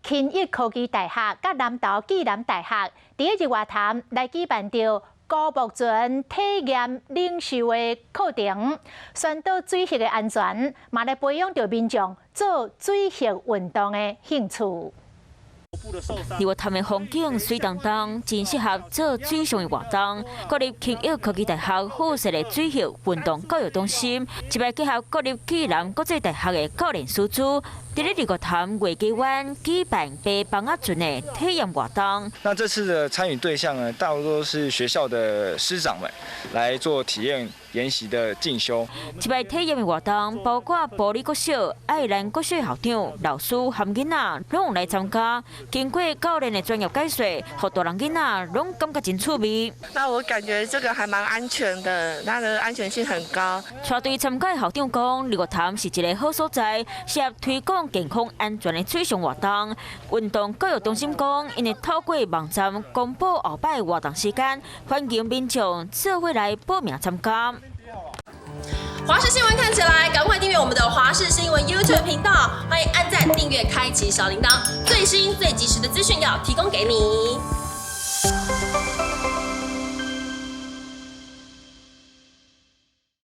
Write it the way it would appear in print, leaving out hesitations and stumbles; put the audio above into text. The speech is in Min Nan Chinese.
勤益科技大學佮南投暨南大學，佇日月潭來舉辦著高木船體驗領袖的課程，宣導水域的安全，嘛來培養著民眾做水域運動的興趣。日月潭的風景媠當當，真適合做水上的活動。國立勤益科技大學附設的水域運動教育中心，這擺結合國立暨南國際大學的教練師資，佇咧日月潭月基灣舉辦爬枋仔船的體驗活動。那這次的參與對象呢，大多是學校的師長們來做體驗研習的進修。這擺體驗的活動包括埔里國小、愛蘭國小校長、老師和囡仔攏有來參加。經過教練的專業解說，予大人囡仔攏感覺真趣味。那我感覺這個還蠻安全的，它的安全性很高。帶隊參加的校長講，日月潭是一个好所在，適合推廣健康安全的水上活動。運動教育中心講，𪜶會透過網站公布後擺活動時間，歡迎民眾做伙來報名參加。華視新聞看起來，趕快訂閱我們的華視新聞 YouTube 頻道，歡迎按讚、訂閱、開啟小鈴鐺，最新最及時的資訊要提供給你。